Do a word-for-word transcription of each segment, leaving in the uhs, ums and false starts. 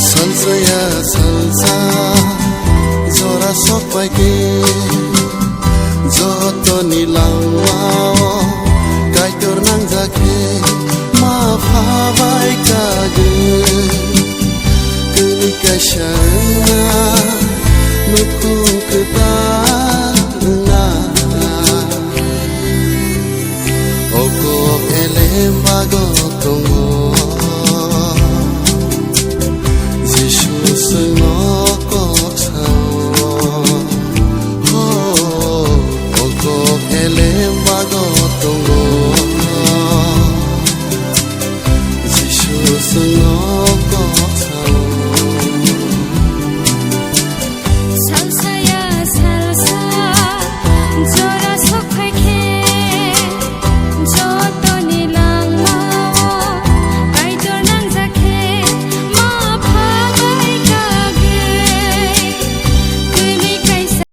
Salsa ya salsa, jora sok pai khe, jotoni langmao Kaitor nangjak khe, ma pha bai kagwi. Kwrwi kaisa wngna, nukhung kwtal wngna. O kok elem bago tongo, Jisu chwngno kok sao. Ho, o kok elem bago tongo, Jisu chwngno kok sao. Salsa ya salsa, jora sok phai khe, jotoni langmao Kaitor nangjak khe, ma pha bai kagwi. Kwrwi kaisa.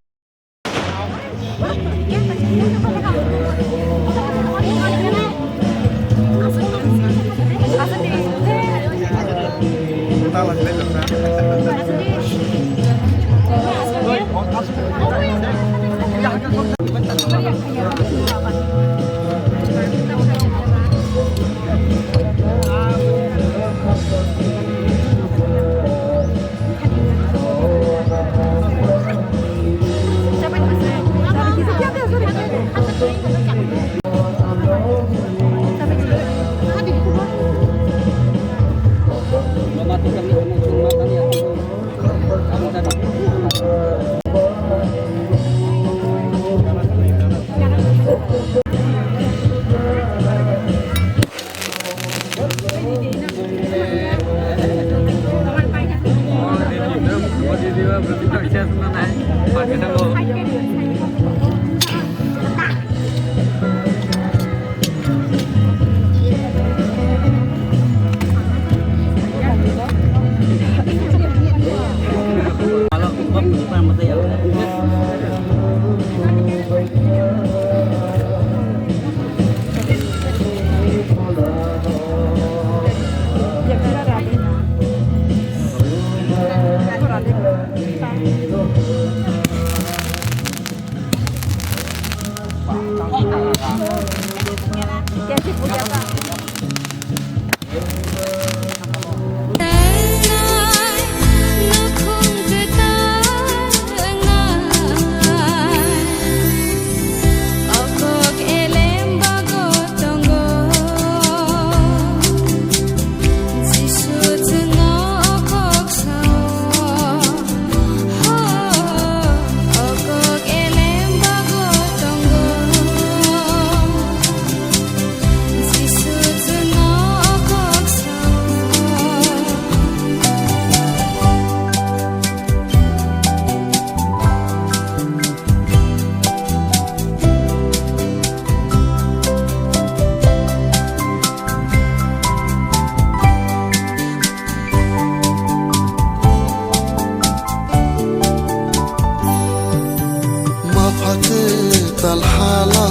Ma pha kwtal halo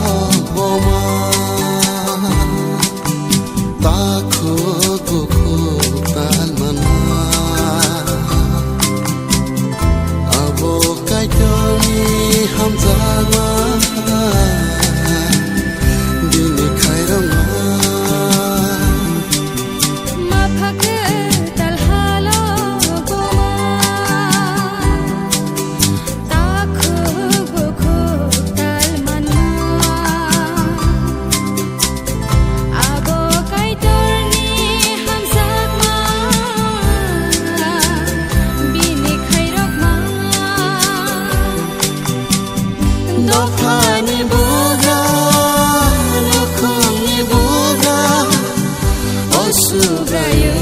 boma, takhuk bukhuk tal manma. Abo Kaitorni hamjakma, bini khairokma. Ma pha kwtal halo boma, takhuk bukhuk tal manma. Abo Kaitorni hamjakma, bini khairokma. Dophani bugra, nukhungni bugra, o Subraiyung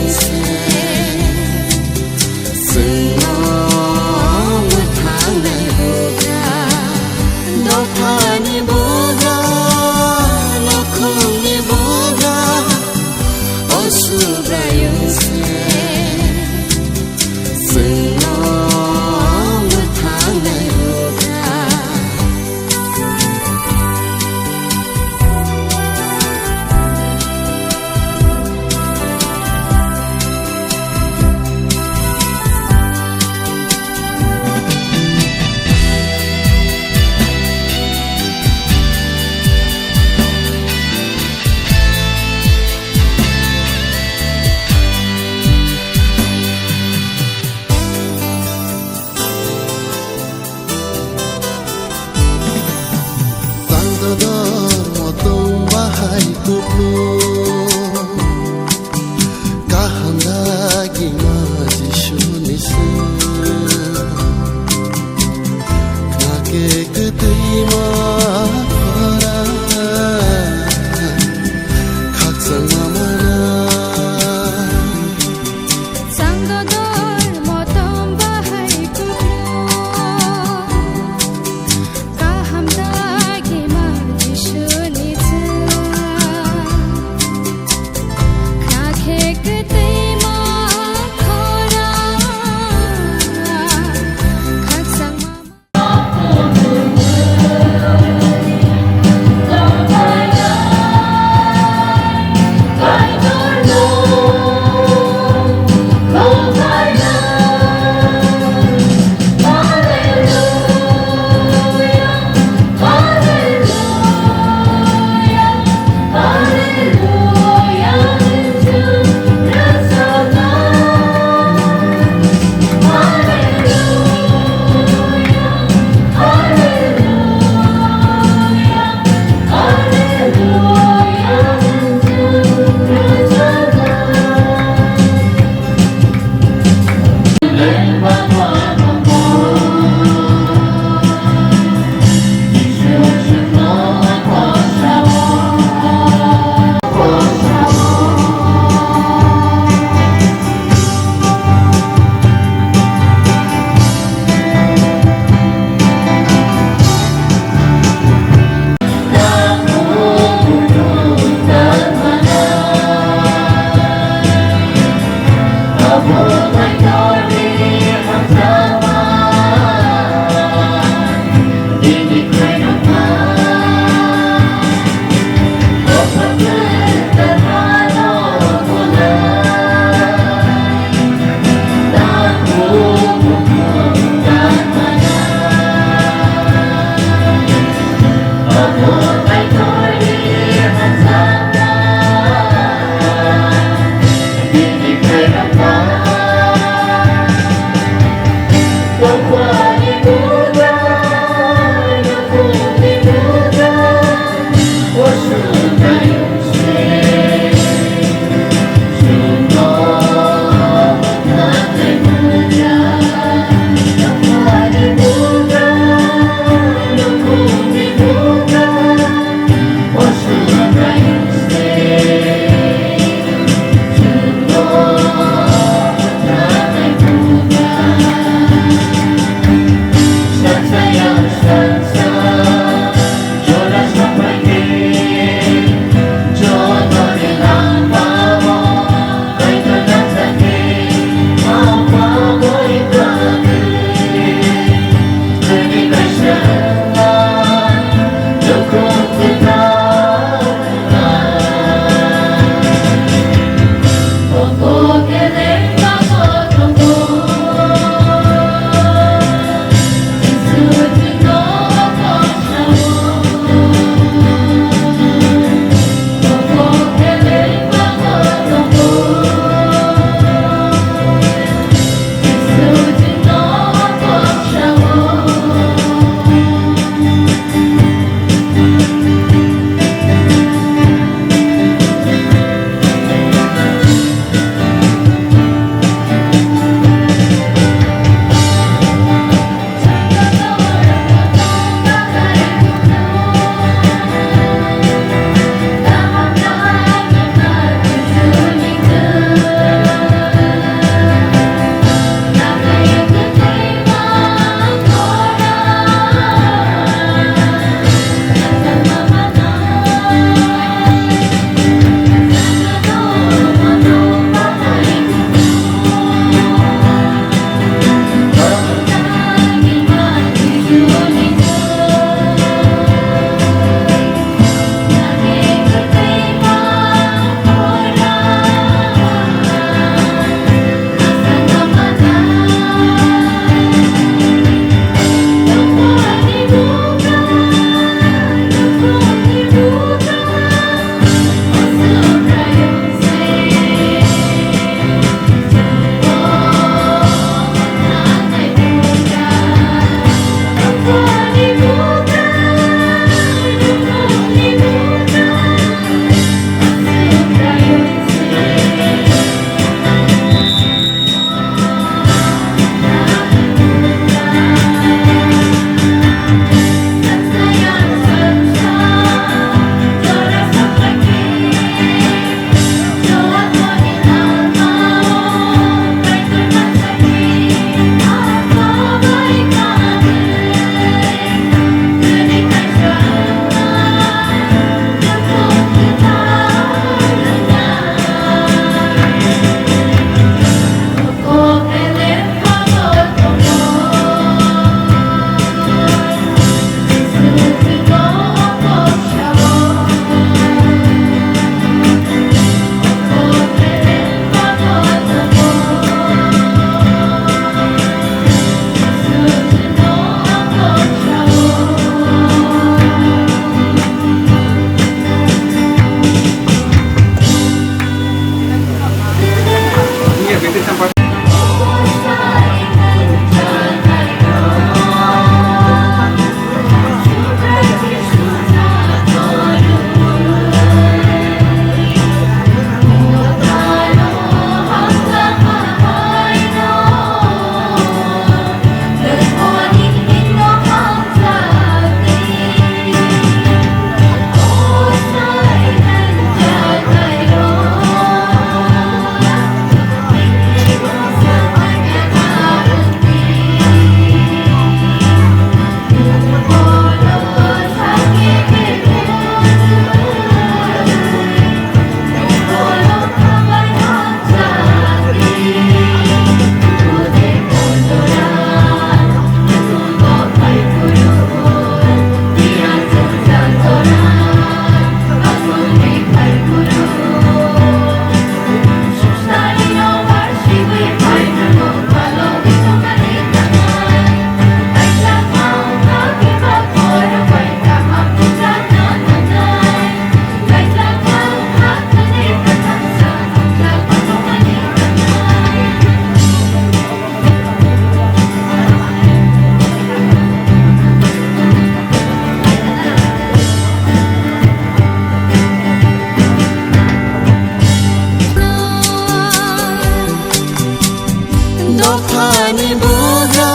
Dophani bugra,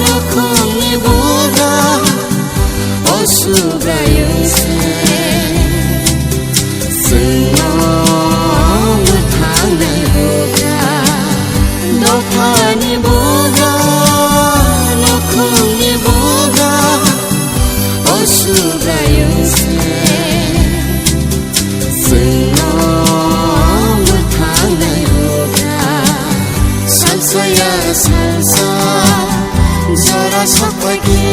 nukhungni bugra, o Subraiyung se chwngno mwthangnai bugra. Dophani bugra, nukhungni bugra, o Subraiyung se chwngno mwthangnai bugra. Salsa ya salsa, jora sokpaki,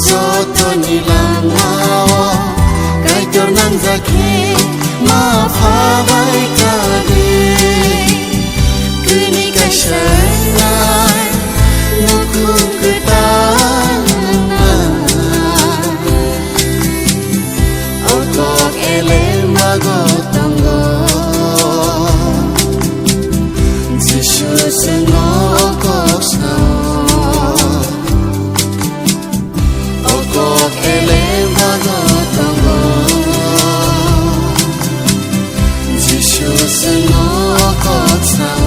jotoni lamao Kaitor nangjak khe ma phabai kadi. Kuni kaisa nai nukhung kwtal nai. O kok eleng bago tongo. Jisu chwngno o kok sao. O kok eleng bago tongo. Jisu chwngno o kok sao.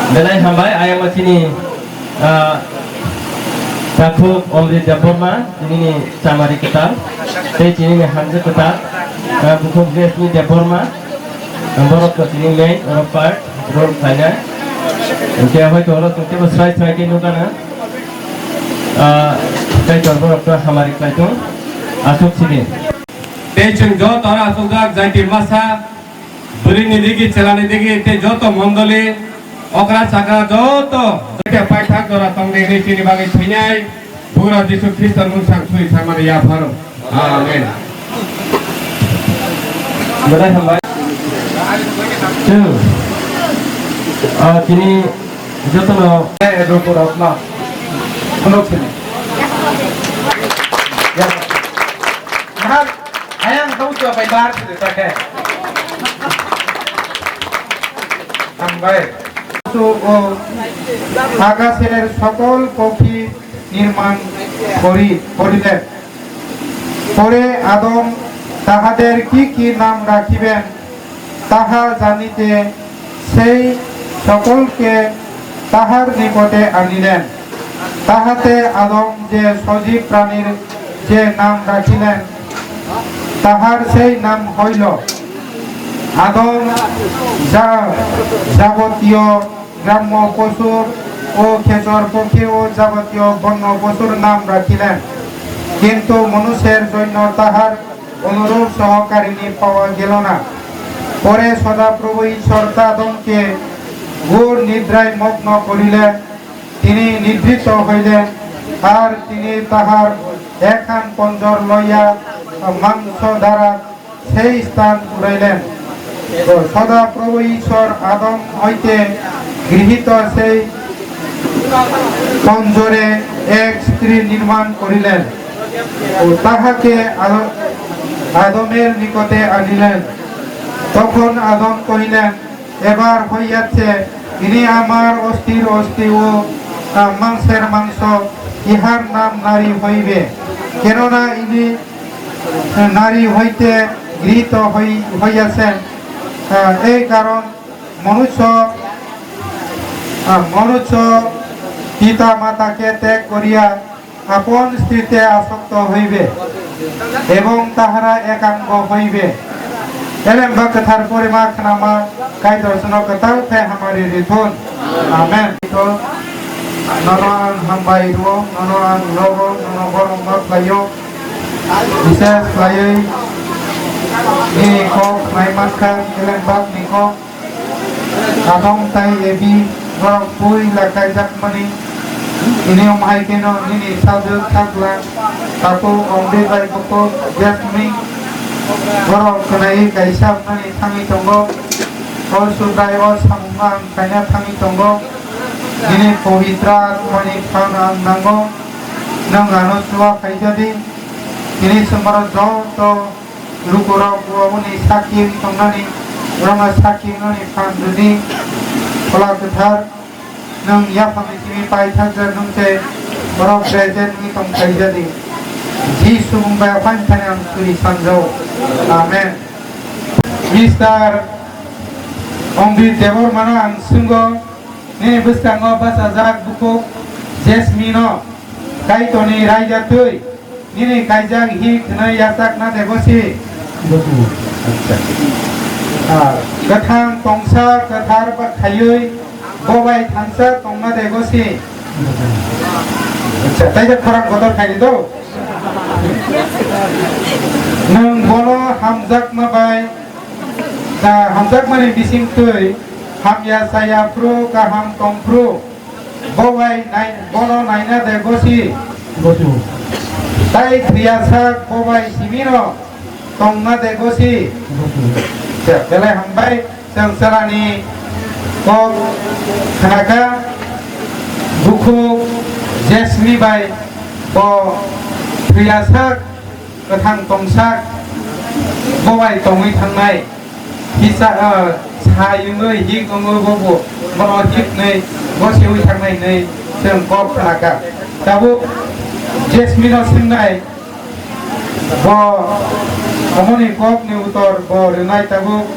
Belai hambai, ayang sini, ah, takhuk Omrit Debbarma, tinini chamari kwtal, tei tinini hamjwk kwtal, ah, bukhuk Jesni Debbarma, borok to tini main, borok part, role khlainai. Hwnkhe hoi to oro tongtebo srai srai khe nukana, ah, Kaitor borok to hamari khlai tong, aswk sidi. Tei chwng joto oro achukjak jaiti masa, bwrwini digi, chelani digi, tei joto mondoli, okra chakra joto, joto paithak jora tongdi hwnwi chini bagwi thwinai Bugra Jisu Khristo mungsang swi samani yapharo. Amen. Belai hambai. Chwng, ah, chini jotono, eh, Edward Rotma. Khuluk sini. Ya. Nahak, ayang tau chua pai bar sini ta khe. Hambai. So, o, আকাশের সকল পক্ষী নির্মাণ করি, করিলেন। পরে আদম তাহাদের কি কি নাম রাখিবেন, তাহা জানিতে সেই সকলকে তাহার নিকটে আনিলেন। তাহাতে আদম যে সজীব প্রাণীর যে নাম রাখিলেন, তাহার সেই নাম হইল আদম। যা-, যাবতীয় গ্রাম্য পশুর ও খেচর পক্ষী ও যাবতীয় বন্য পশুর নাম রাখিলেন, কিন্তু মনুষ্যের জন্য তাহার অনুরূপ সহকারিণী পাওয়া গেল না। পরে সদাপ্রভু ঈশ্বর আদমকে ঘোর নিদ্রায় মগ্ন করিলেন। তিনি নিদ্রিত হইলেন, আর তিনি তাহার একখান পঞ্জর লইয়া মাংস দ্বারা সেই স্থান পুরাইলেন। তো সদাপ্রভু ঈশ্বর আদম হইতে গৃহীত সেই পঞ্জরে এক স্ত্রী নির্মাণ করিলেন ও তাহাকে আদ-, আদমের নিকটে আনিলেন। তখন আদম কহিলেন, এবার হইয়াছে, ইনি আমার অস্থির অস্থি ও, আহ, মাংসের মাংস, ইহার নাম নারী হইবে, কেননা ইনি, আহ, নারী হইতে গৃহীত হই-, হইয়াছেন। আহ, এই কারণ মনুষ্য, আহ, মনুষ্য পিতা মাতাকে ত্যাগ করিয়া আপন স্ত্রীতে আসক্ত হইবে এবং তাহারা একাঙ্গ হইবে। Elem ba kwthar porima khnama Kaitor chwngno kwtal khe hamari rithun. Amen. To nono ang hambai rwo, nono ang lobo, nono borom ma khlaio. Bises khlaiwi nini kok nai mankha, elem bak ni kok. Adom tai Ebi borok puila kaijakmani, tini omo hai kheno nini sajwk sajla takhuk Omrit bai bukhuk Jesni borok khwnai kaisa wngnani thangwi tongo. O Subrai, o samungno ang khaina thangwi tongo. Nini Pabitra Atmani phan ang nango. Nwng ano chuba khaijadi. Tini chwng borok joto lukurok bo aboni sakhi wngwi tongnani, borokno sakhi wngnani phan rwdi. Phola Kwthar, nwng yaphangni simi paithakjak nwng se borok present wngwi tong khaijadi. Jisu mung bai aphani thani ang suri sanjao. Amen. Mister Ongbi Debbarmano ang swngo, nini bwskango bachajak bukhuk Jasmine-no Kaitorni raida twi nini kaijak hik hwnwi yachakna de gosi. Gosi. Ah, kwthang tongsa kwthar ba khaiwi bo bai thansa tongna de gosi. Acha, tei de khorang kotor khaini do. Nwng bono hamjakma bai, da hamjakmani bising twi hamya chaya phru kaham tong phru, bo bai nai-, bono naina de gosi. Gosi. Tai thwiyasak bo bai simino tongna de gosi. Gosi. Belai hambai. Chwng chwlani kok khnakha, bukhuk Jasmine bai bo thwiyasak, kwthang tongsak, bo bai tongwi thangnai. Hisa, ah, sai wngwi hik wngwi bo bo, bono hik nai, bo sewi thangnai hinwi chwng kok khnakha. Tabuk Jasmine-no swngnai, bo omoni kokni utor bo rwnai tabuk.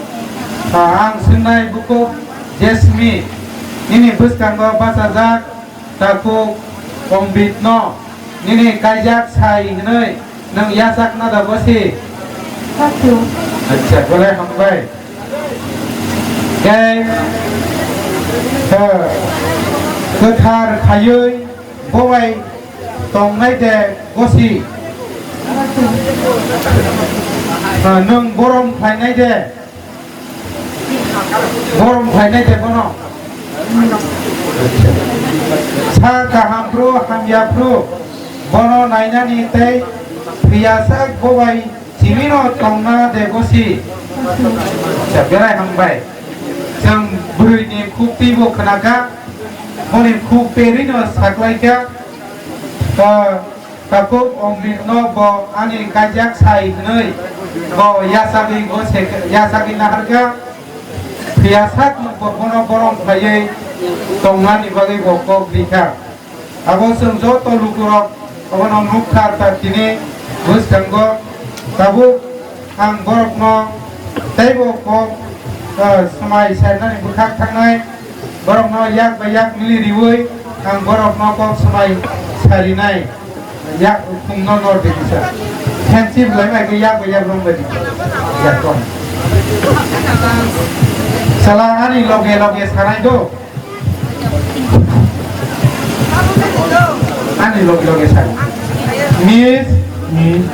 Ah, ang swngnai bukhuk Jasmine, nini bwskango bachajak takhuk Ongbi-no nini kaijak sai hwnwi nwng yachakna da gosi? Acha, belai hambai. Khe, eh, kwthar khaiwi bo bai tongnai de gosi? Ah, nwng borom khlainai de? Borom khlainai de bono? Sa kaham phru, hamya phru, bono nainani tei thwiyasak bo bai simino tongna de gosi? Acha, belai hambai. Chwng bwrwini khuk twibo khnakha, boni khuk perino saklaikha. Ta-, takhuk Ongbi-no bo ani kaijak sai hwnwi bo yachagwi bo se-, yachagwi naharkha. Phiya sak bo bono borom khlaiwi tongnani bagwi bo kok rikha. Abo chwng joto lukurok obono nukha ta tini bwskango tabuk. Ang borokno teibo kok, ah, swmai sainani bwkhak thangnai, borokno yak bai yak mili riwi ang borokno kok swmai sarinai, yak khungno nor de kisa. Friendship lai bai khe yak bai yak rong bai di. Yak rong. Sala ani loge loge sanai do. Ani loge loge sai. Miss Miss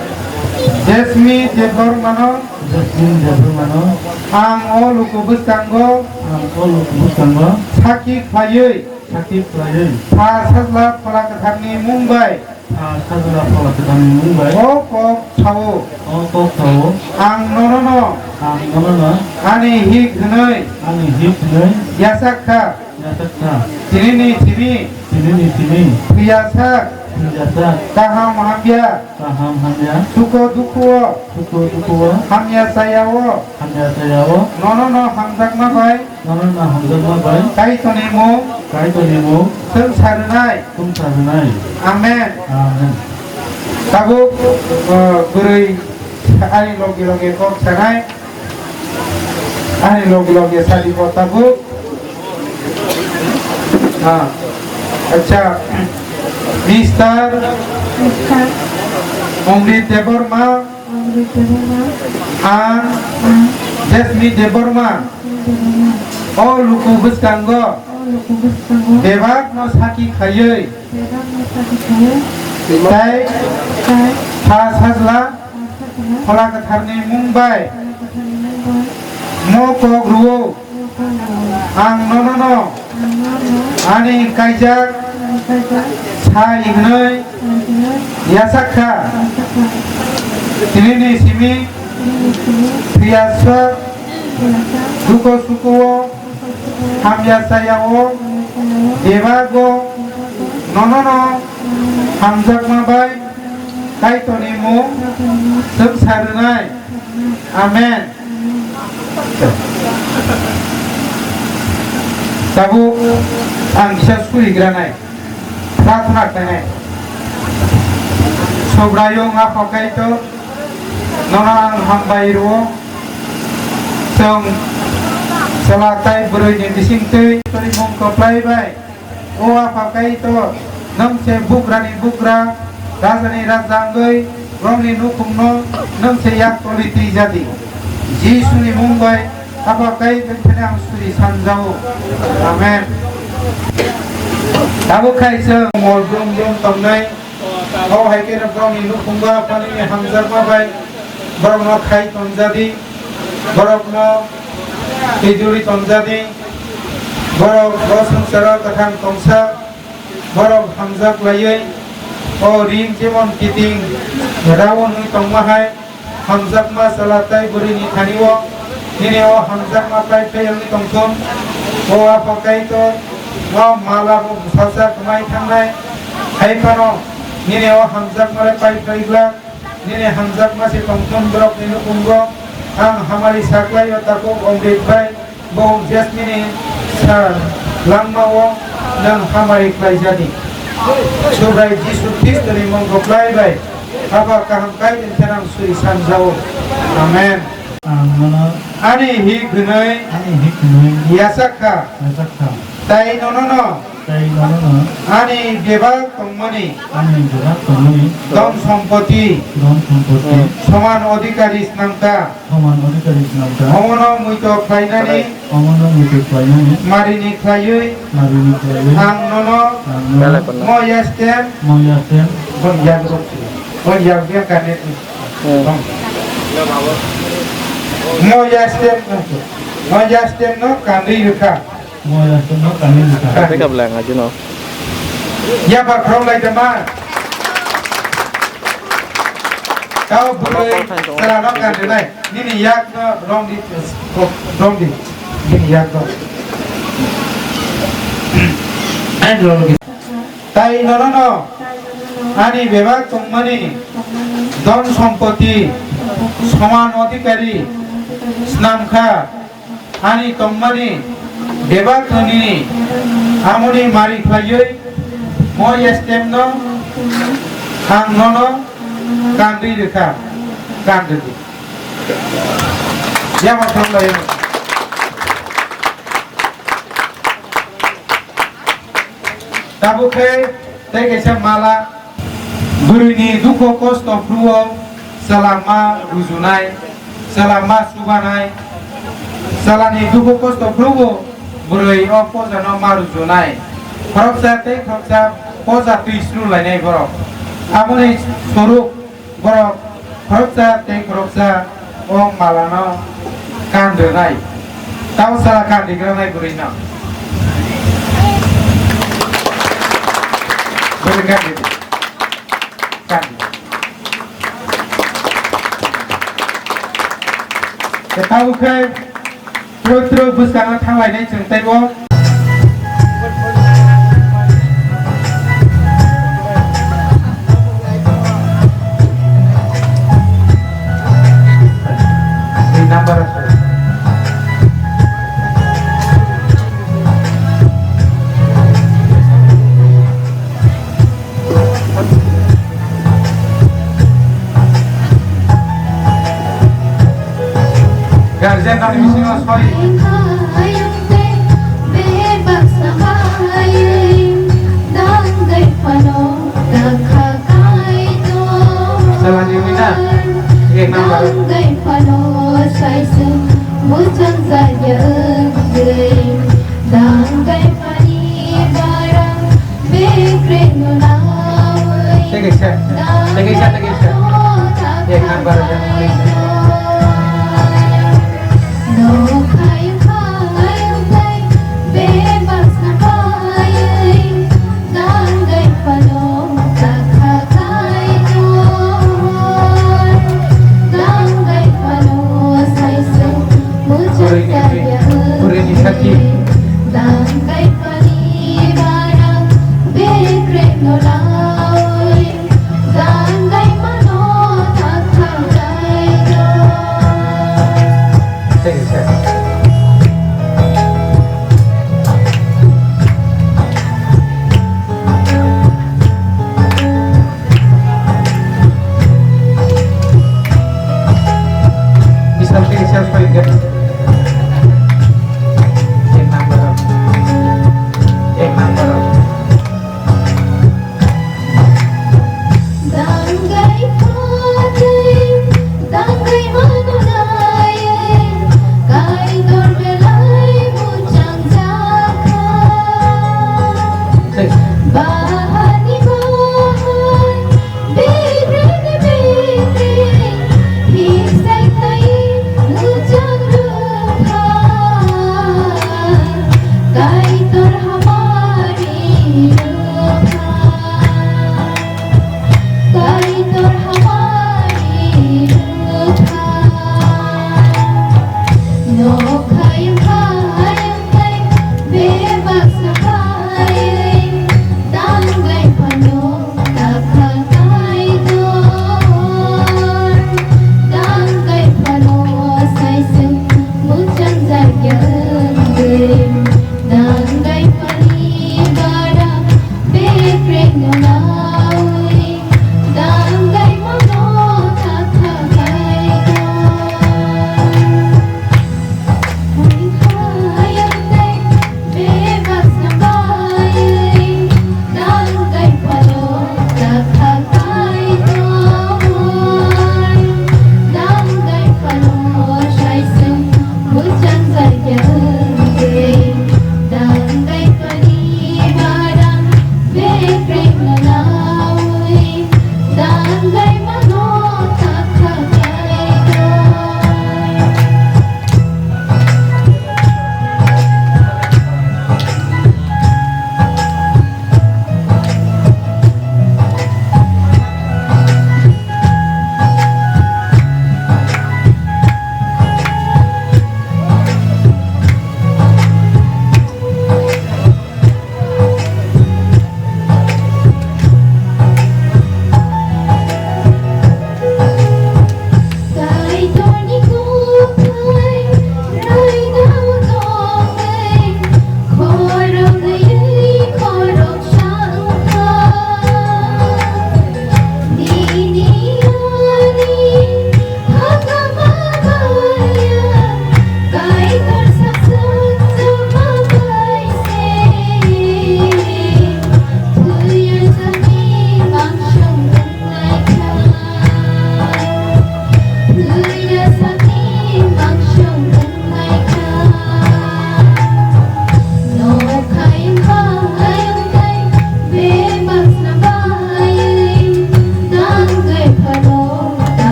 Jasmine Debbarmano Jasmine Debbarmano ang o luku bwskango ang o luku bwskango sakhi khlaiwi sakhi khlaiwi Pha Sajla Phola Kwtharni mung bai Pha Sajla Phola Kwtharni mung bai o kok sao. O kok sao. Ang nonono ang nonono ani hik hwnwi ani hik hwnwi yachak kha. Yachak kha. Tinini simi tinini simi phiya sak phiya sak kaham hamya kaham hamya suko dukhuo suko dukhuo hamya chayao hamya chayao nonono hamjakma bai nonono hamjakma bai Kaitorni mung Kaitorni mung chwng sarwnai chwng sarwnai. Amen. Amen. Tabuk, uh, bwrwi ani logi logi kok sanai. Ani logi logi sadi kok tabuk. Ah, acha, Mister Mister Ongbi Debbarma. Ang Jasmine Debbarma. O luku bwskango bebakno sakhi khaiwi tei Pha Sajla Phola Kwtharni mung bai mo kok rwo. Ang nonono ani kaijak sai hwnwi yachak kha. Tinini simi phiya sak Dukho sukho o, hamya saya o, bebago, nono no hamjakma bai Kaitorni mung chwng sa rwnai. Amen. Tabuk ang kisa suri granai. Prarthana khlainai. Subraiyung Apha Kaitor, nono ang hambai rwo. Chwng chwla tai bwrwi ni bising twi Kaitorni mung kwplai bai. O Apha Kaitor, nwng se bugrani bugra, rajani raja wngwi, borokni nukhungno nwng se yak tolwi twijadi. Jisuni mung bai Apha Kaitor thani ang suri sanjao. Amen. Tabuk khai chwng mol brum brum tongnai. O hai khe borokni nukhungo Aphani hamjakma bai borokno khai tonjadi, borokno twijlwi tonjadi, borok o swngcharo kwthang tongsa, borok hamjak laiwi o ring jemon kiting rao wngwi tongma hai, hamjakma chwla tai bwrwini thani-o nini o hamjakma pai phai wngwi tongthun. O Apha Kaitor, o mala bo bwsasa kwmai thangnai, hai phano nini o hamjakma le pai phai glak, nini hamjakma se tongthun borokni nukhungo. Ang hamari saklai o takhuk Omrit bai, bo Jasmine ni sal langma o nwng hamari khlaijani. Subrai Jisu Khristoni mung kwplai bai Apha kaham Kaitor thani ang suri sanjao. Amen. Ang nono ani hik hwnwi ani hik hwnwi yachak kha, yachak kha. Tai nono no tai nono no ani bebak tongmani ani bebak tongmani dhon sompoti dhon sompoti soman odhikari snamkha. Soman odhikari swnamkha. Omono muito khlainani. Omono muito khlainani. Marini khlaiwi. Marini khlaiwi. Ang nono. Ang nono. Moya stem. Moya stem. Bon yag rok. Bon yag dia kane. Hmm. Moya stem. Moya stem no kandwi rwkha. Moya stem no kandwi rwkha. Tei kabla ang ajino. Yabar khorok lai tama. Tao bwrwi chwla no kandwi lai. Nini yak no rong di, rong di. Nini yak no. Ain rong di. Tai nono no ani bebak tongmani dhon sompoti soman odhikari swnamkha. Ani tongmani bebak nini amoni mari khlaiwi mo yestem no ang nono kandwi rwkha, kandwi. Yama thanglaio. Tabuk khe tei kaisa mala. Bwrwini dukho kosto phruo chwla ma rujunai, chwla ma chubanai, chwlani dukho kosto phruo bwrwi o pojano ma rujunai. Khoroksa tei khoroksa poja twi sru lainai borok. Aboni swrwk borok khoroksa tei khoroksa o malano kan rwnai. Tamo sala kan rigranai bwrwino. Bwrwi kan ridi. Kan ridi. Tei tabuk khe Twrwk twrwk bwskango thanglainai chwng teibo. Ni number aswk. Guardian rokni bisingo soi. Salani wngwi na? Ek number. Tei kaisa, tei kaisa, tei kaisa. Ek number yang paling.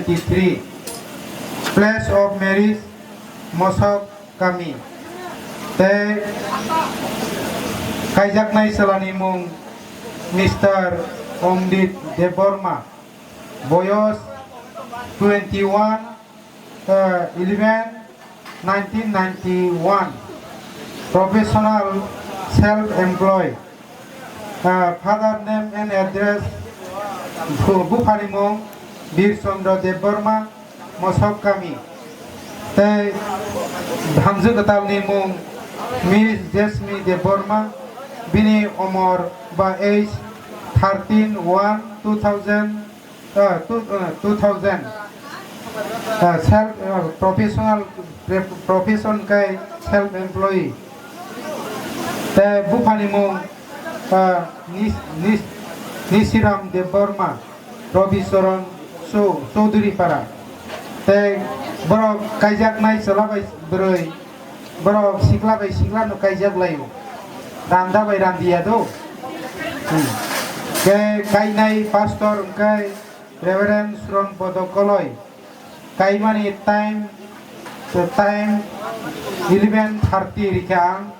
three, place of marriage, Mosok Kami. Tei kaijaknai chwlani mung Mister Omdit Debbarma, boyos twenty-one, eh, eleven nineteen ninety-one, professional, self-employed. Ah, father name and address, bu-, buphani mung Bir Chandra Debbarma, Mosok Kami. Tei hamjwk kwtalni mung Miss Jasmine Debbarma, bini omor ba age thirteen one two thousand, ah, two, ah, two thousand. Ah, self, ah, professional, pre-, profession khe self employee. Tei buphani mung, ah, Nis-, Nis-, Nisiram Debbarma, Rabi Charan Chou-, Choudhury Para. Tei borok kaijaknai chwla bai bwrwi, borok sikla bai sikla no kaijak laio. Randa bai randiya do. Hmm. Tei kainai pastor hwnkhe Reverend Sron Bodo Koloi. Kaimani time, time eleven thirty rikha ang.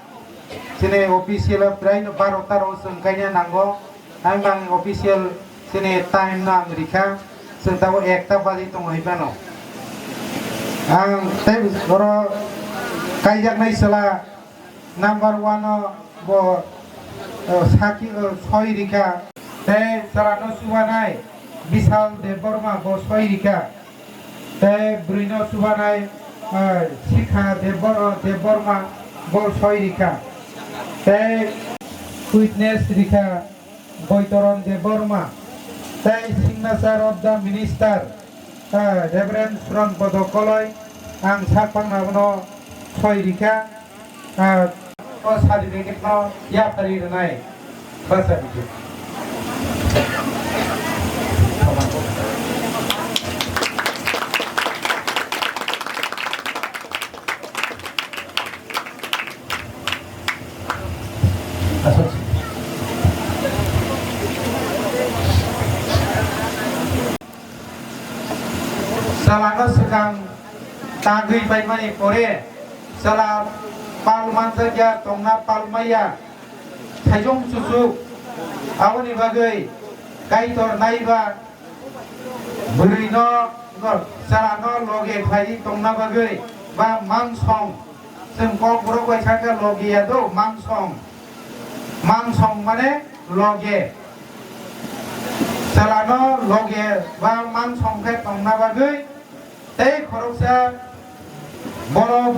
Chini official o prai no barota ro chwng kaina nango. Ang bang official chini time no ang rikha. Chwng tabuk ekta baji tongo hinmano. Ang tei oro kaijaknai chwla number one o bo, eh, saki, eh, soi rikha. Tei chwlano chubanai Bishal Debbarma bo soi rikha. Tei bwrwino chubanai, eh, Sikha Debbar-, Debbarma bo soi rikha. Tei witness rikha Boitoron Debbarma. Tei signature of the minister, eh, Reverend Sron Bodo Koloi, ang sak pangna bono soi rikha. Ah, o certificate no yapharwi rwnai bwsa bijik. Chwlano swkang tagwi paimani pore, chwla pal manjakya, tongna pal maya, thaijong chuchuk, aboni bagwi Kaitor naiba bwrwino, no, chwlano loge khlaiwi tongna bagwi ba mansong, chwng Kokborok bai sakha loge ya do, mansong. Mansong mane loge. Chwlano loge ba mansong khe tongna bagwi tei khoroksa borok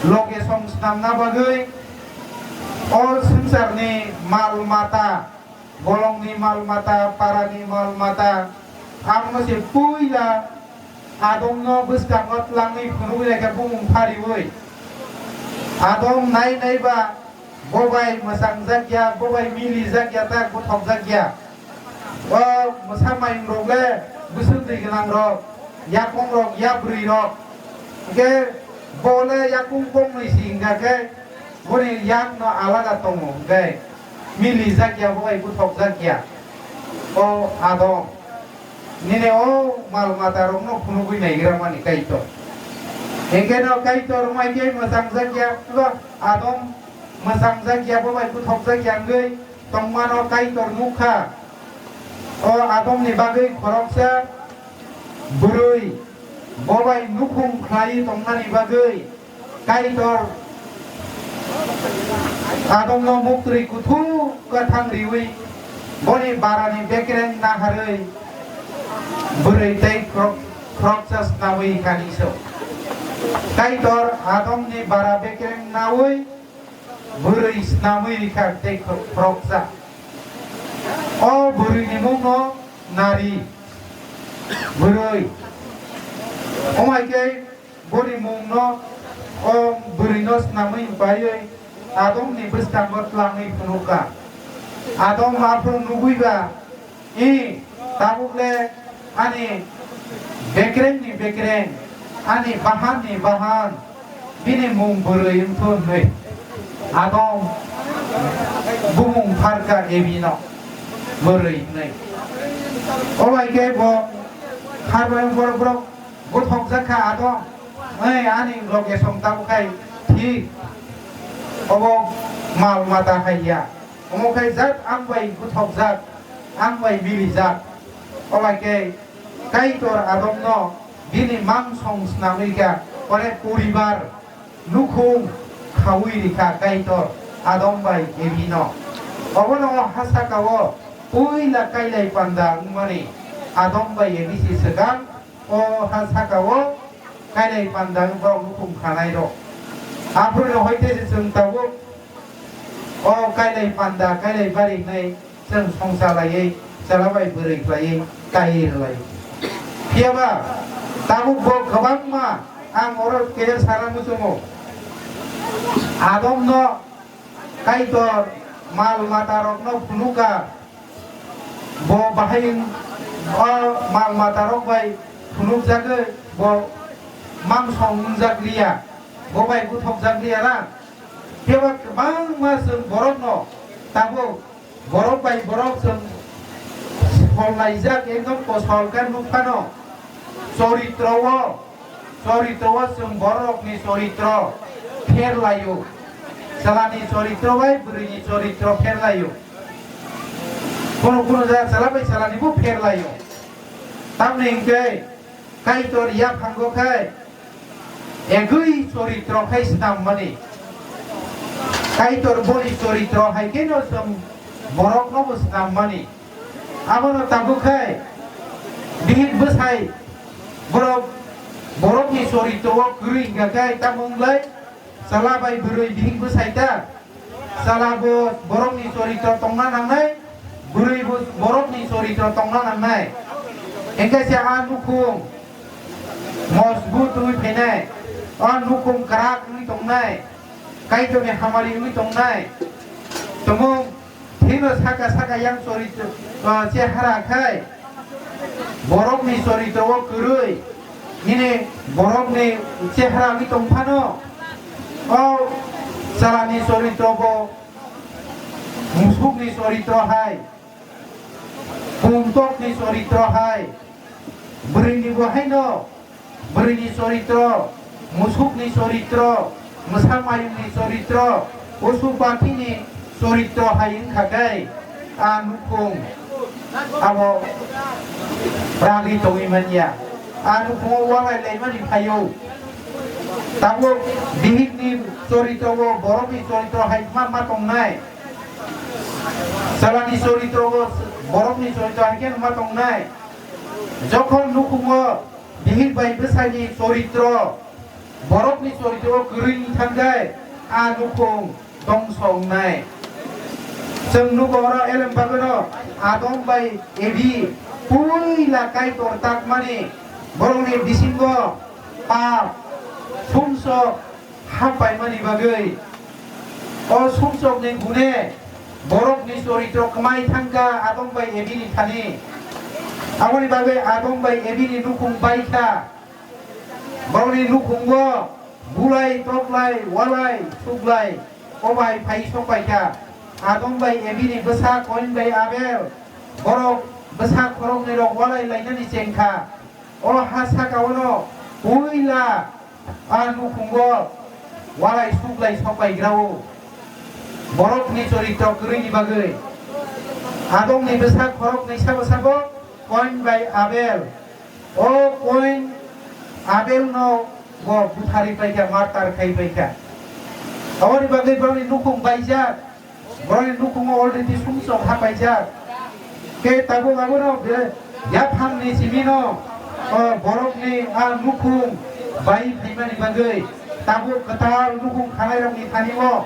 loge song snamna bagwi o swngcharni mal mata, bolongni mal mata, parani mal mata, amo se puila Adomno bwskango twlangwi phunugwi laikha bumung phariwi. Adom nai nai ba bo bai mwchangjakya, bo bai milijakya, ta gothokjakya. O mwsa mayung rok le bwswk twi gwnang rok, yakung rok, yabrwi rok. Hwnkhe bo le yakung kongnwi si hwnkha khe boni yak no alada tongo hwnkhe milijakya, bo bai gothokjakya. O Adom. Nini o mal mata rokno phunugwi naigra mani Kaitor. Hwnkhe no Kaitor wngmai khe mwchangjakya, Adom mwchangjakya, bo bai gothokjakya wngwi tongmano Kaitor nukha. O Adomni bagwi khoroksa bwrwi bo bai nukhung khlaiwi tongnani bagwi Kaitor Adomno muktwi kuthuk kwthang riwi, boni barani bekereng naharwi bwrwi tei khorok-, khoroksa snamwi kani so. Kaitor Adomni bara bekereng nawi bwrwi snamwi rikha tei khoroksa. O bwrwini mungno nari bwrwi. Omai khe boni mungno o bwrwino snamwi baiwi Adomni bwskango twlangwi phunukha. Adam aphuru nugwi ba, "I, tabuk le ani bekrengni bekreng, ani bahanni bahan, bini mung bwrwi wngthu," hwnwi. Adam bumung pharkha Ebino bwrwi hwnwi. Obai khe bo Harbai borok borok gothokjak kha adong, ei ani loge song tabuk khai thik obo mal mata hai ya. Omo khai jat ang bai gothokjak, ang bai milijak. Obai khe Kaitor adongno bini mang song snamwi kha, ore poribar nukhung khaui rikha Kaitor Adam bai Evi no. Obono o ha saka o puila kailai panda wngmani Adam bai Evi si swkang o ha saka o kailai panda wng borok nukhung khanai rok. Aphuru no hoite se chwng tabuk o kailai panda kailai bari hnai chwng songcha laiwi, chwla bai bwrwi khlaiwi, tai rwlai. Phiyaba tabuk bo kwbangma ang oro khe sana muchungo. Adamno Kaitor mal mata rokno phunukha, bo bahai o mal mata rok bai phunukjagwi bo mangsong wngjak liya, bo bai buthokjak liya na. Phiyaba kwbangma chwng borokno tabuk borok bai borok chwng sol laijak, ekdom kosol khe nuk phano. Choritro o, choritro o chwng borokni choritro pher laio. Chwlani choritro bai bwrwini choritro pher laio. Kunu kunu jaga chwla bai chwlani bo pher laio. Tamni hwnkhe Kaitor yaphango khai egwi choritro khai snammani. Kaitor boni choritro hai kheno chwng borokno bo snammani. Abono tabuk khai bihik bwsai borok, borokni choritro o kwrwi hwnkha khai tamo wng lai? Chwla bai bwrwi bihik bwsai ta? Chwla bo borokni choritro tongna nangnai, bwrwi bo borokni choritro tongna nangnai. Hwnkhe se a nukhung mojbut wngwi phainai, a nukhung kwrak wngwi tongnai, Kaitorni hamari wngwi tongnai. Tumung Thino saka saka yang choritro, ah, chehara khai borokni choritro o kwrwi, nini borokni chehara wngwi tong phano, o chwlani choritro bo musukni choritro hai, puntokni choritro hai, bwrwini bo haino bwrwini choritro, musukni choritro, mwsa mayungni choritro, posu pathini choritro hai wngkha khe, a nukhung abo ragwi tongwi manya. A nukhungo walai laimani phaio. Tabuk bihikni choritro o borokni choritro hai ma, ma tongnai. Chwlani choritro o borokni choritro hai khe ma tongnai. Jokhon nukhungo bihik bai bwsaini choritro, borokni choritro kwrwi wng thangkhe, a nukhung dongso wngnai. Chwng nugo oro elem bagwino Adam bai Evi puila Kaitor takmani borokni bisingo pap sumsok hapaimani bagwi. O sumsokni gune borokni choritro kwmai thangkha Adam bai Evini thani. Aboni bagwi Adam bai Evini nukhung baikha. Borokni nukhungo bulai, toklai, walai, suklai, obai phai sokpaikha. Adam bai Evini bwsa Koin bai Abel, borok bwsa khoroknwi rok walai lainani chengkha. O ha saka ono puila a nukhungo walai suklai sokpaigrao. Borokni choritro kwrwini bagwi Adamni bwsa khoroknwi sabo sabo Koin bai Abel. O Koin Abelno bo butharwi paikha, martar khai paikha. Aboni bagwi borokni nukhung baijak. Borokni nukhungo already sumsok hapaijak. Khe tabuk abono be-, yaphanni simino, o, borokni a nukhung bai phaimani bagwi tabuk kwtal nukhung khanairokni thani-o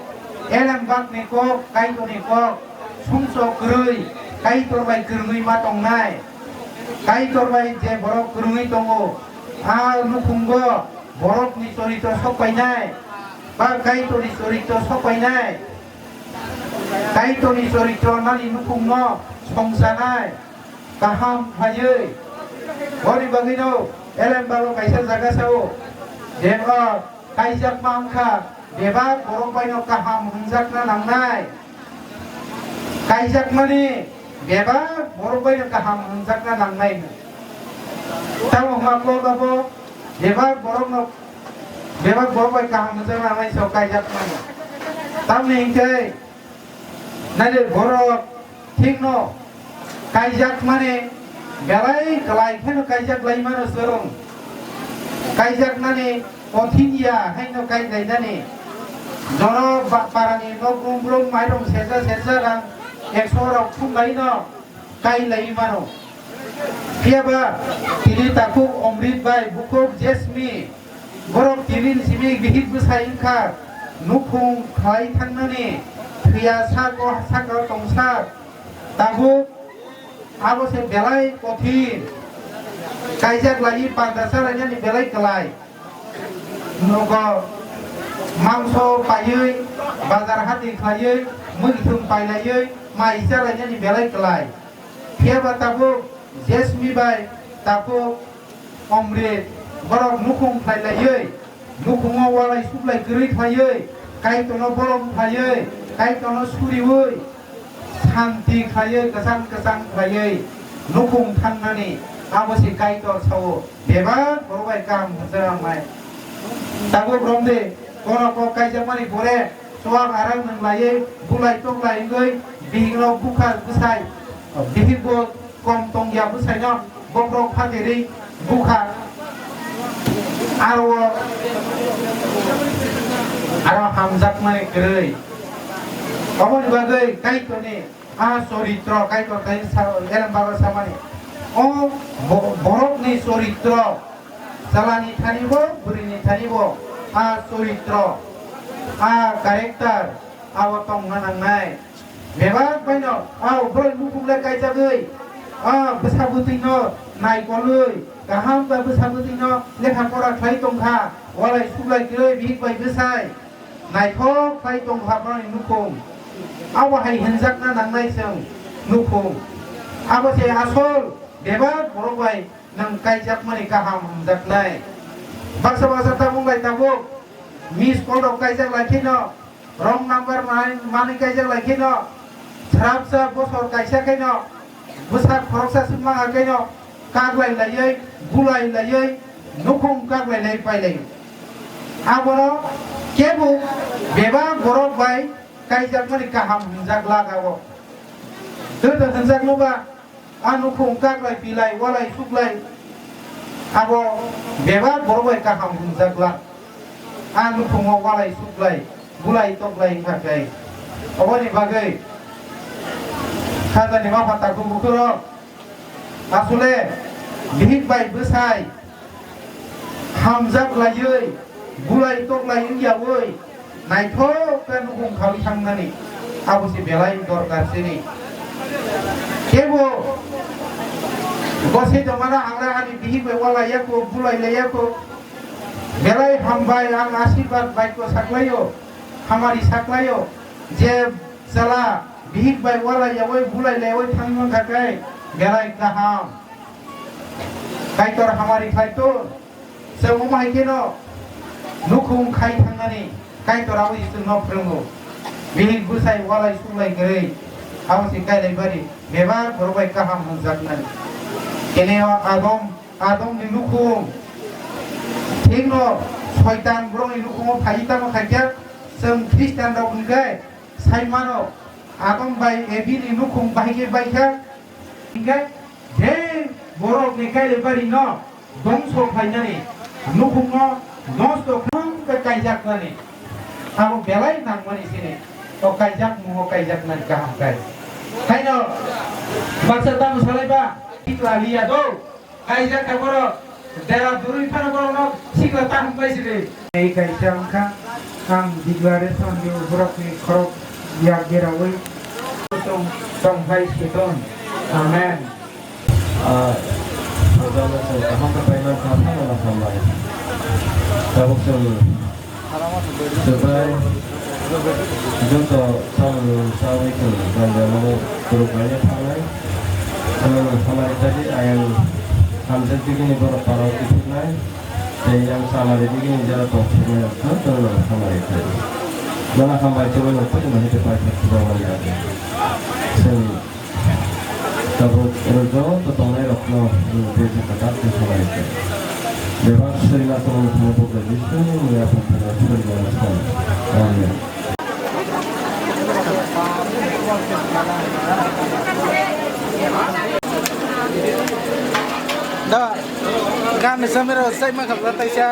elembakni kok, Kaitorni kok, sumsok kwrwi, Kaitor bai kwrwngwi ma tongnai. Kaitor bai je borok kwrwngwi tongo, a nukhungo borokni choritro sokpainai, ba Kaitorni choritro sokpainai. Kaitorni choritro nani nukhungno songchanai, kaham khlaiwi. Boni bagwino elembalo kaisa jaga sao, je o kaijakma wngkha, bebak borok baino kaham hwnjakna nangnai. Kaijakmani bebak borok baino kaham hwnjakna nangnai. Tamo hwnba kok abo bebak borokno, bebak borok bai kaham hwnjaknai sok kaijak mano. Tamni hinkhe naidi borok thikno kaijak mani belai kwlai kheno kaijak lai mano chwrwng. Kaijaknani kothin ya haino kailainani. Jono ba-, parani nok room room mairum serja serja rang ekso rok thumlaino kailai mano. Phiya ba tini takhuk Omrit bai bukhuk Jesmi borok tini ni simi bihik bwsai wngkha nukhung khlai thangnani thwiya sako sakao tongsa tabuk abo se belai kothin kaijak lai panda chalainani belai kwlai. Nogo mangso paiwi, bazar hati khlaiwi, muikwthwng pailaiwi, mai chalainani belai kwlai. Phiya ba tabuk Jesmi bai tabuk Omrit borok nukhung khlailaiwi, nukhungo walai suklai kwrwi khlaiwi, Kaitorno bolong khlaiwi, Kaitorno suriwi, santi khlaiwi, kwchang kwchang khlaiwi nukhung thangnani abo se Kaitor sao. Bebak borok bai kaham hwnjak ang nai. Tabuk romde, kono kok kaijakmani pore, chuwak arang nwnglaiwi, bulai toklai wngwi, bihikrok bukha bwsai, bihikbo kom tongya bwsaino bokhorok phatirwi bukha. Aro, aro hamjakmani kwrwi. Oboni bagwi Kaitorni a choritro, Kaitor thani sa-, elem bago samani. O bo-, borokni choritro, chalani thani bo, bwrwini thani bo, a choritro, a character, abo tongna nangnai. Bebak baino, a borok nukhungle kaijagwi, a bwsa bwtwino naikolwi, kaham khe bwsa bwtwino lekha pora khlai tongkha, walai suklai kwrwi bihik bai bwsai. Naithok khlai tongkha borokni nukhung. Abo hai hwnjakna nangnai chwng nukhung. Abo se asol bebak borok bai nwng kaijakmani kaham hwnjaknai. Baksa baksa tabuk bai tabuk miss call rok kaijak lai kheno, wrong number manwi, manwi kaijak lai kheno, srapsa bosor kaisa kheno, bwsa khoroksa swk mangha khe no kaklai laiwi, bulai laiwi, nukhung kaklai lai pailai. Abono kebo bebak borok bai kaijakmani kaham hwnjak lak abo. Tei to hwnjakno ba a nukhung kaklai pilai, walai suklai, abo bebak borok bai kaham hwnjak lak. A nukhungo walai suklai, bulai toklai wngkha khe. Oboni bagwi Sajani bapha takhuk bukhurok asole bihik bai bwsai hamjak laiwi, bulai toklai wngyawi naithok khe nukhung khawi thangnani abo se belai dorkar chini. Kebo gosai tongmano ang le ani bihik bai walai ya kho, bulai lai ya kho. Belai hambai, ang asirbat baikho saklaio, hamari saklaio, je chwla bihik bai walai yaui, bulai laiwi thangwi mankha khe belai kaham. Kaitor hamari khlai to, chwng omo hai kheno nukhung khai thangnani Kaitor abo chwngno phwrwngo. Bihik bwsai walai suklai kwrwi, abo se kailai bari, bebak borok bai kaham hwnjaknai. Kene o agom Adamni nukhung. Thikno Soitan borokni nukhungo phaiwi tamo khaikha, chwng Khristianrok hwnkhe sai mano, Adam bai Ebini nukhung bahai khe baikha, hinkhe je borokni kailaibari no dongso khlainani, nukhungno nosto khlai khe kaijaknani, abo belai nangmani sini, o kaijakmungo kaijaknani kaham khe. Haino baksa tamo salaiba, tikla liya do. Kaijak khe borok dera durui phano borokno sikla ta hwnbai sidi. Ei kaisa wngkha, ang declaration di borokni khorok yak geraui tong, tongphai siton. Amen. Ah, program no chwng kaham khe paimani kha, phano no hambai. Tabuk chwng Swbai joto samung sawi chwng banjalo kwrwkbaino thangnai. Chwng hamari khaidi ayang hamjak digini borok parao kiphilnai. Tei yang samari digini jora tongthoknai joto no hamari khaidi. Nono hambai chwngno poito no hete paithak kwbangma ni age. Chwng tabuk oro joto tongnai rok No, no, no, no, no, no, no, no. Bebak soi na tong thang bo ga Jisu ni ya pun thang soi na tong. Amen. Da, gan ni samira sai ma khabla taisa.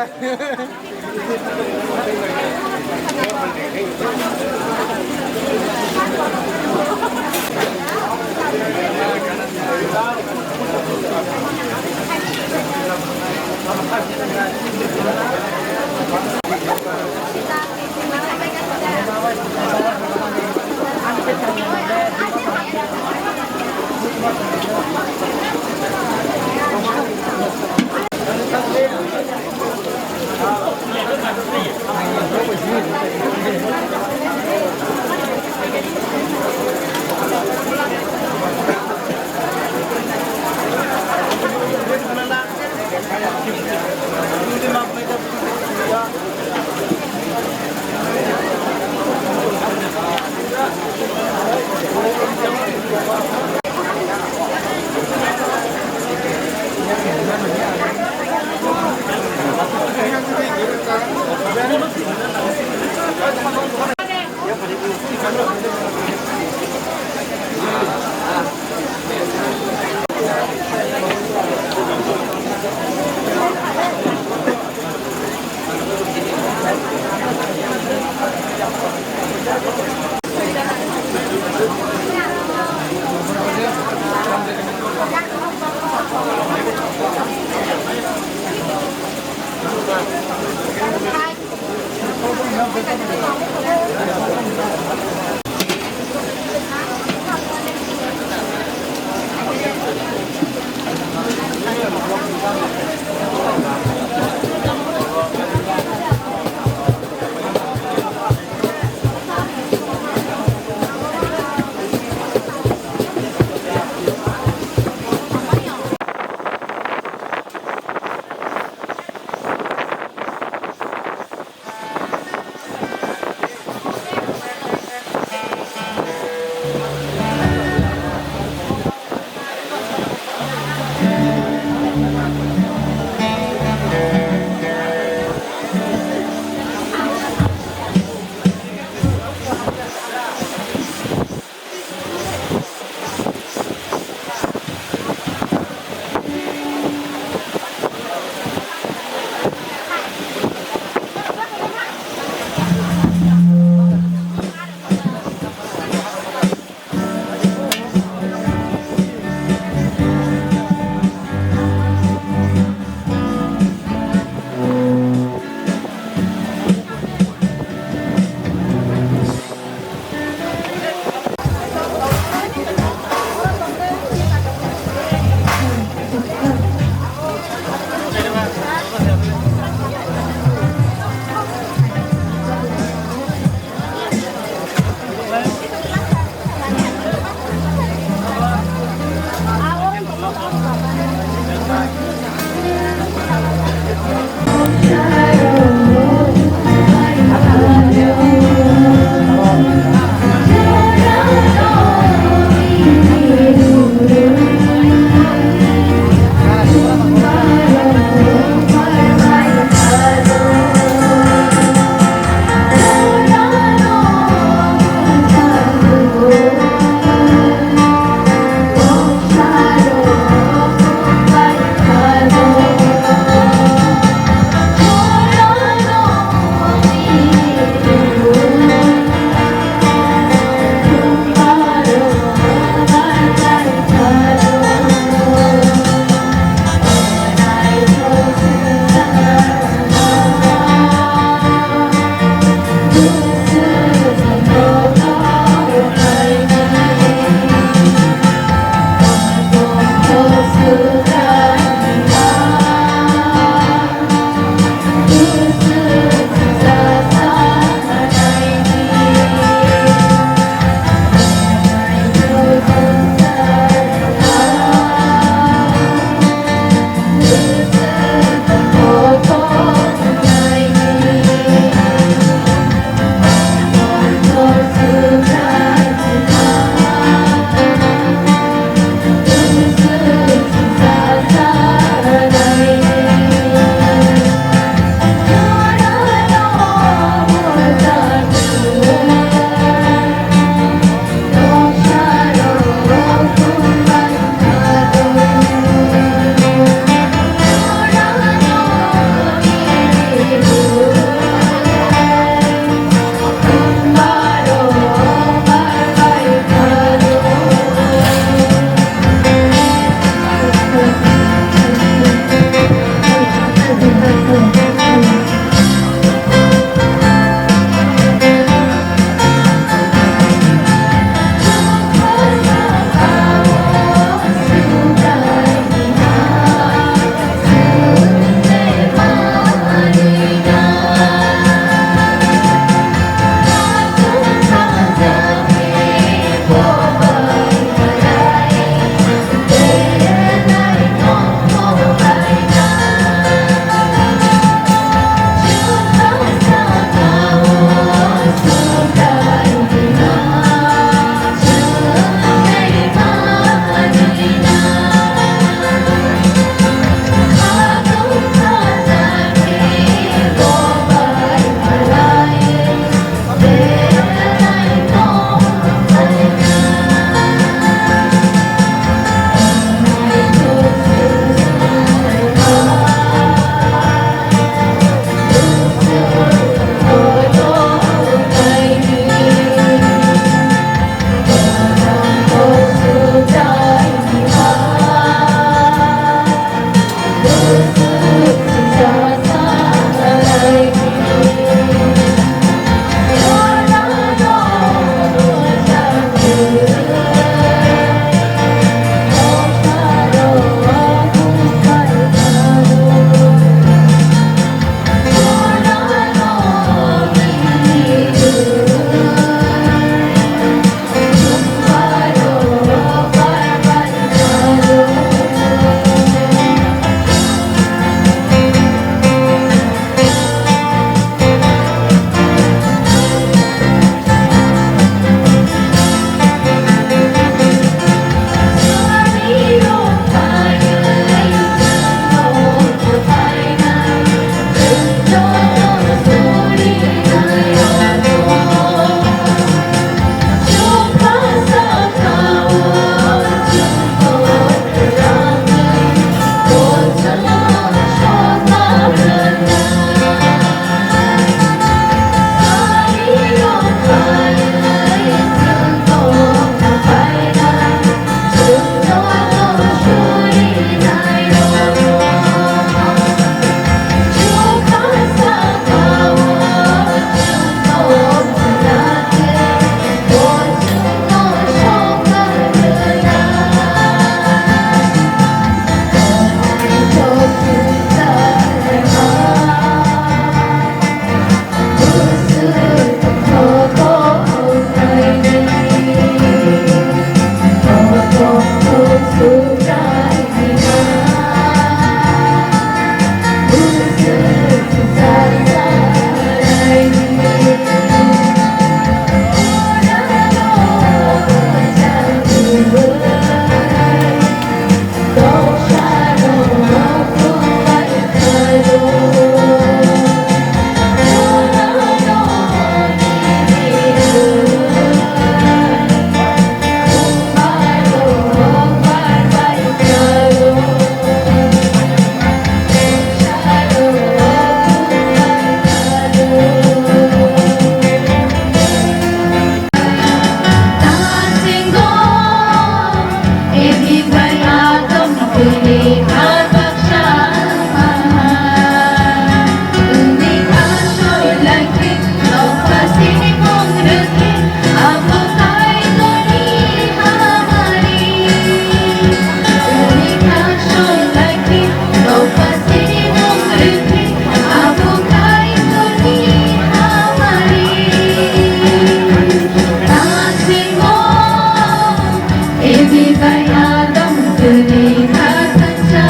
Ebi bai Adam tuni khathangsa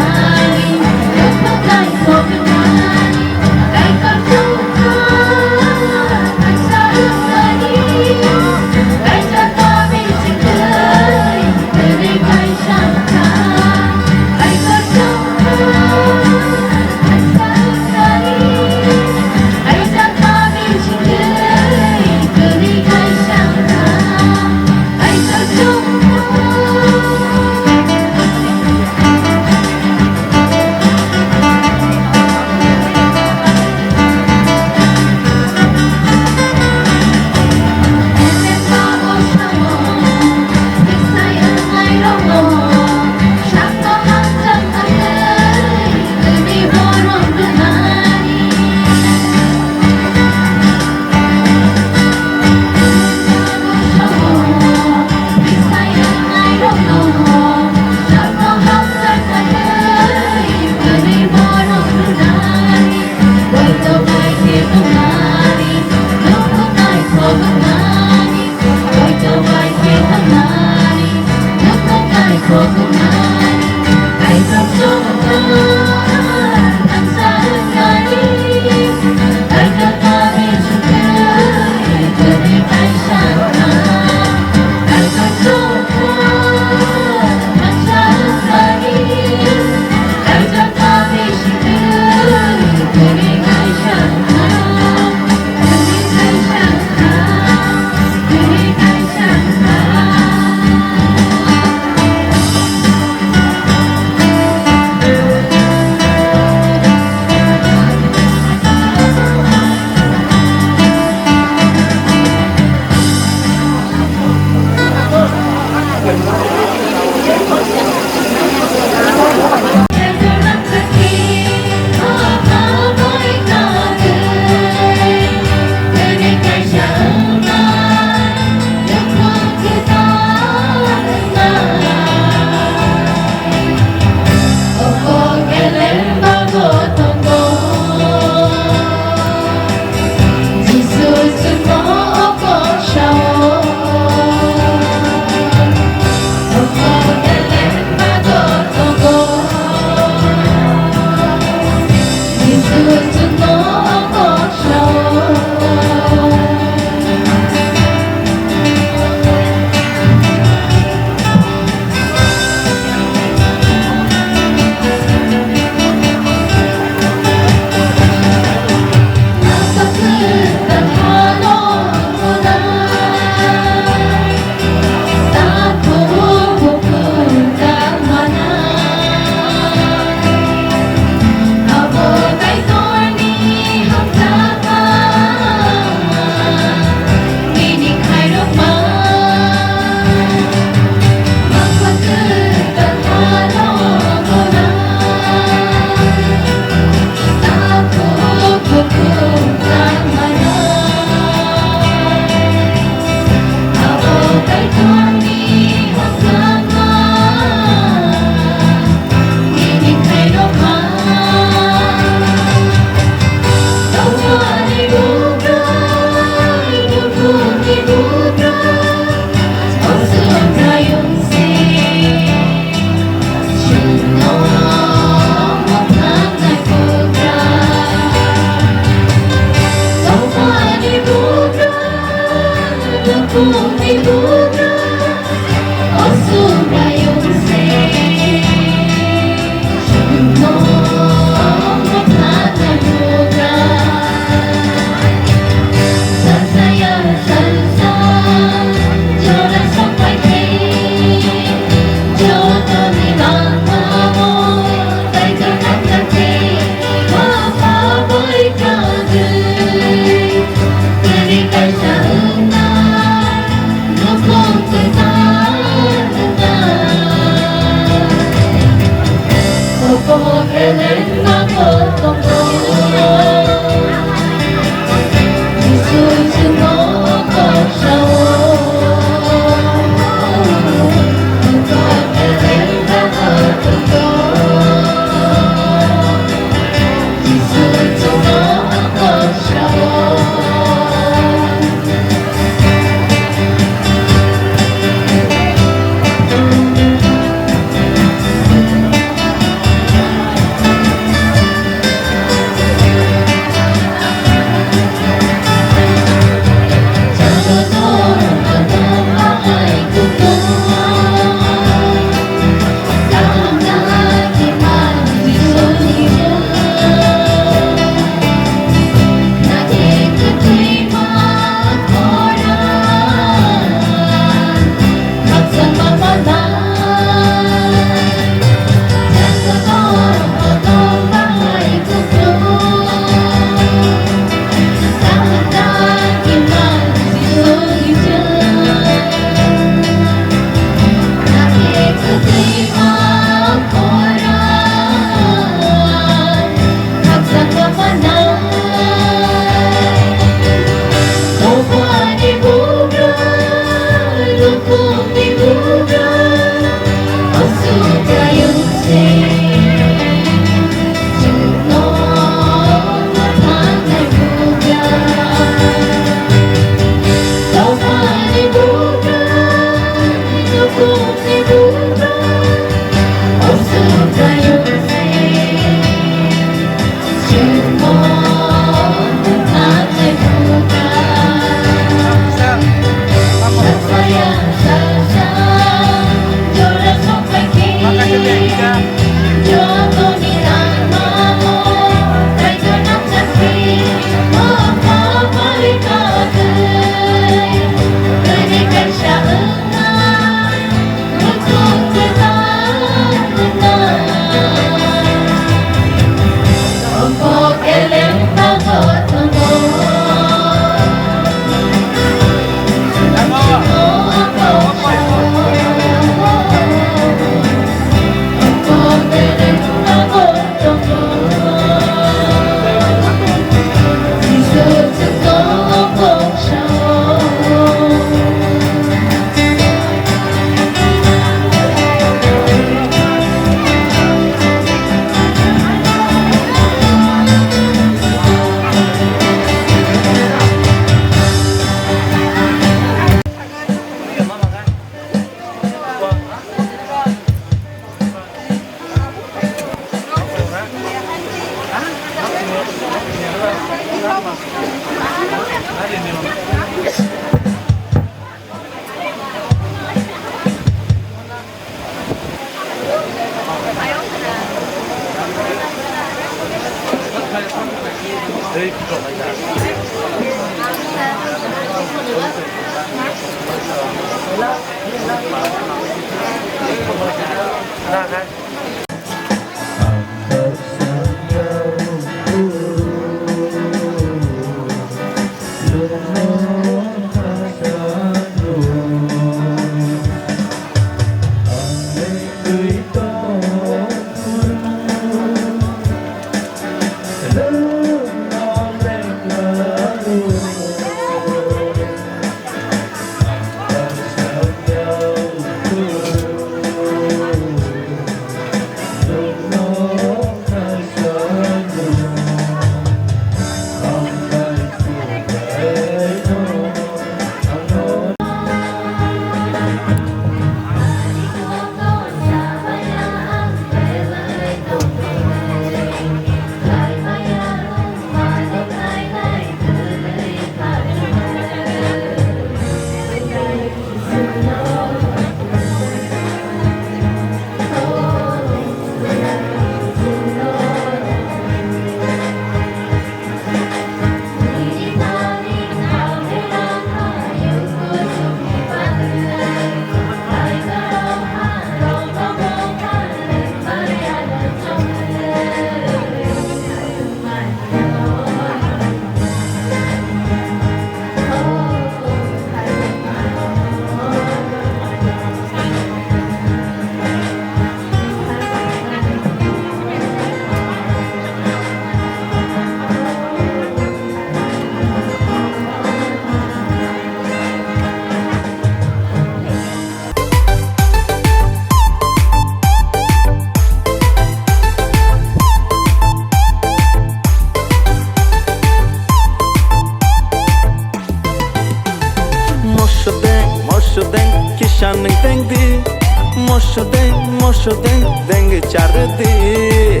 Moso deng deng chardi.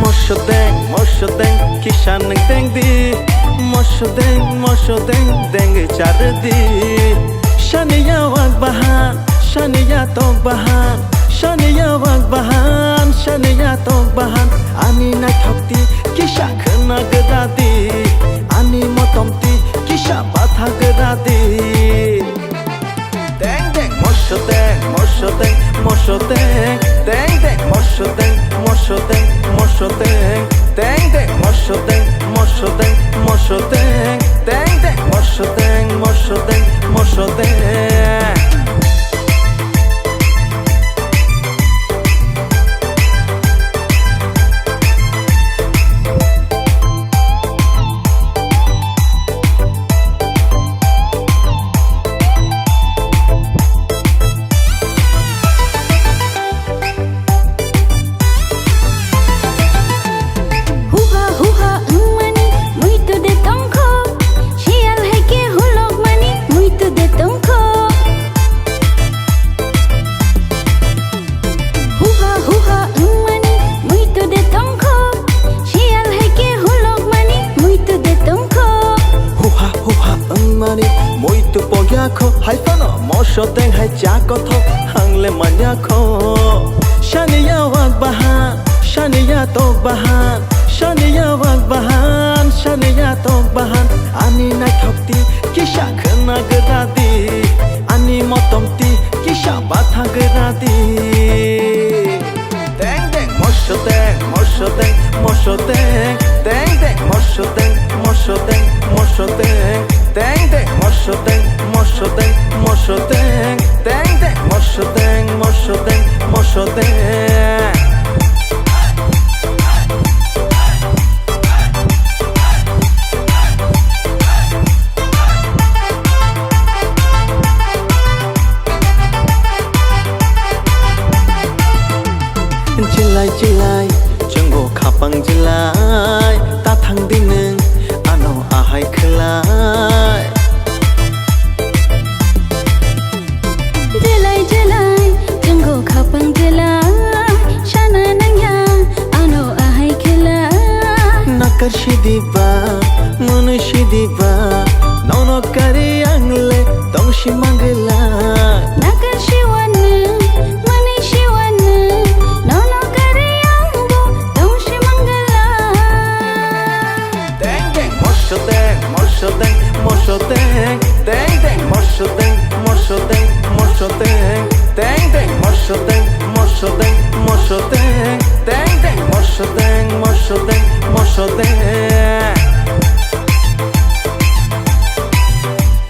Moso deng, moso deng, kisa nwng deng di. Moso deng, moso deng, deng chardi. Saniya wak bahan, saniya tok bahan, saniya wak bahan, saniya tok bahan. Ani naithok di, kisa khwna gwda di. Ani motom di, kisa batha gwda di. Deng deng, moso deng, moso deng, moso deng. Deng deng, moso deng, moso deng, moso deng. Deng deng, moso deng, moso deng, moso deng. Deng deng, moso deng, moso deng, moso deng. Huha huha wngmani muitu de tongkho, siyal hai khe hulokmani muitu de tongkho. Huha huha wngmani muitu de tongkho, siyal hai khe hulokmani muitu de tongkho. Huha huha wngmani muitu pogya kho, hai phano moso deng hai cha kothok hangle manya kho. Saniya wak bahan, saniya tok bahan, saniya wak bahan, saniya tok bahan. Ani naithok di, kisa khwna gwda di. Ani motom di, kisa batha gwda di. Deng deng, moso deng, moso deng, moso deng. Deng deng, moso deng, moso deng, moso deng. Deng deng, moso deng, moso deng, moso deng. Deng deng, moso deng, moso deng, moso deng. Jilai jilai, chwngbo khapang jilai, ta thang di nwng, ano ahai khwlai.